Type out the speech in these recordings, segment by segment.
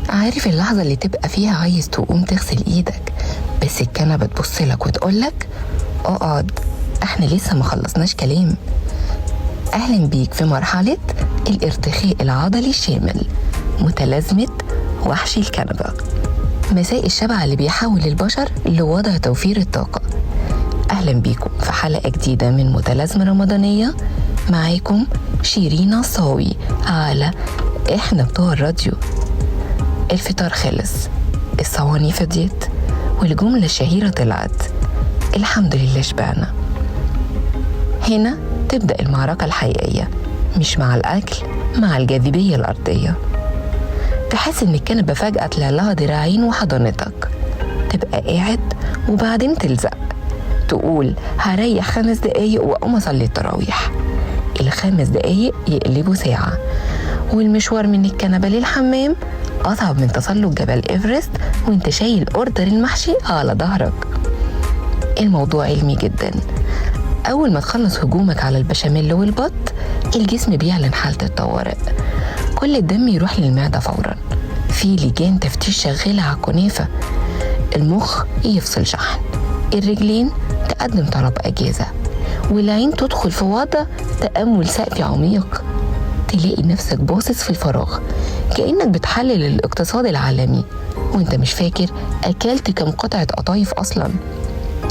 عارف اللحظة اللي تبقى فيها عايز تقوم تغسل ايدك، بس الكنبة تبص لك وتقولك اقعد، احنا لسه ما خلصناش كلام. اهلا بيك في مرحلة الارتخاء العضلي الشامل، متلازمة وحش الكنبة، مساء الشبع اللي بيحول البشر لوضع توفير الطاقة. اهلا بيكم في حلقة جديدة من متلازمة رمضانية، معاكم شيرين صاوي على احنا بتوع الراديو. الفطار خلص، الصواني فضيت، والجملة الشهيرة طلعت، الحمد لله شبعنا. هنا تبدأ المعركة الحقيقية، مش مع الأكل، مع الجاذبية الأرضية. تحس إن الكنبة فجأة طلع لها دراعين وحضنتك، تبقى قاعد وبعدين تلزق، تقول هريح 5 دقايق وأقوم أصلي التراويح. ال5 دقايق يقلبوا ساعة، والمشوار من الكنبة للحمام أصعب من تسلق جبل إيفرست وانت شايل order المحشي على ظهرك. الموضوع علمي جدا. أول ما تخلص هجومك على البشاميل والبط، الجسم بيعلن حالة الطوارئ، كل الدم يروح للمعدة فورا، في لجان تفتيش شغالة على الكنافة، المخ يفصل شحن، الرجلين تقدم طلب أجازة، والعين تدخل في وضع تأمل سقفي عميق. تلاقي نفسك باصص في الفراغ كأنك بتحلل الاقتصاد العالمي وانت مش فاكر أكلت كم قطعة قطايف أصلا.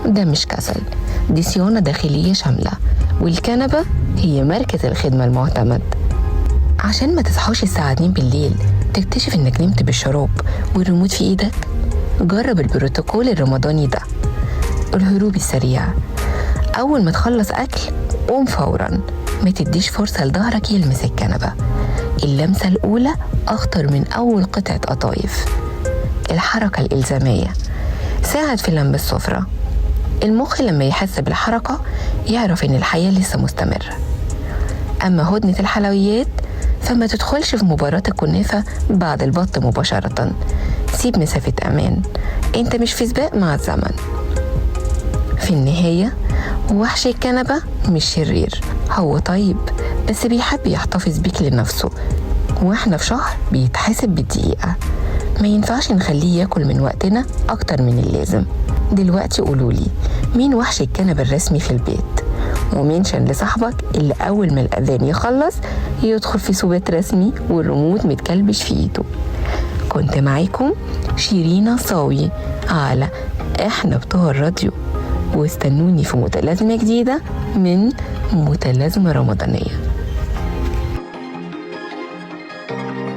ده مش كسل، دي صيانة داخلية شاملة، والكنبة هي مركز الخدمة المعتمد. عشان ما تصحاش الساعة 2 بالليل تكتشف انك نمت بالشراب والريموت في ايدك، جرب البروتوكول الرمضاني ده، الهروب السريع. أول ما تخلص أكل قوم فورا، ما تديش فرصة لظهرك يلمس الكنبة. اللمسة الأولى أخطر من أول قطعة قطايف. الحركة الإلزامية، ساعد في لم السفرة. المخ لما يحس بالحركة يعرف إن الحياة لسه مستمرة. أما هدنة الحلويات فما تدخلش في مباراة الكنافة بعد البط مباشرة، سيب مسافة أمان، أنت مش في سباق مع الزمن. في النهاية وحش الكنبة مش شرير، هو طيب بس بيحب يحتفظ بيك لنفسه، واحنا في شهر بيتحاسب بالدقيقة، ما ينفعش نخليه ياكل من وقتنا أكتر من اللازم. دلوقتي قولولي مين وحش الكنبة الرسمي في البيت، ومنشن لصاحبك اللي أول ما الأذان يخلص يدخل في سبات رسمي والريموت متكلبش في إيده. كنت معاكم شيرين صاوي على احنا بتوع الراديو، واستنوني في متلازمة جديدة من متلازمة رمضانية.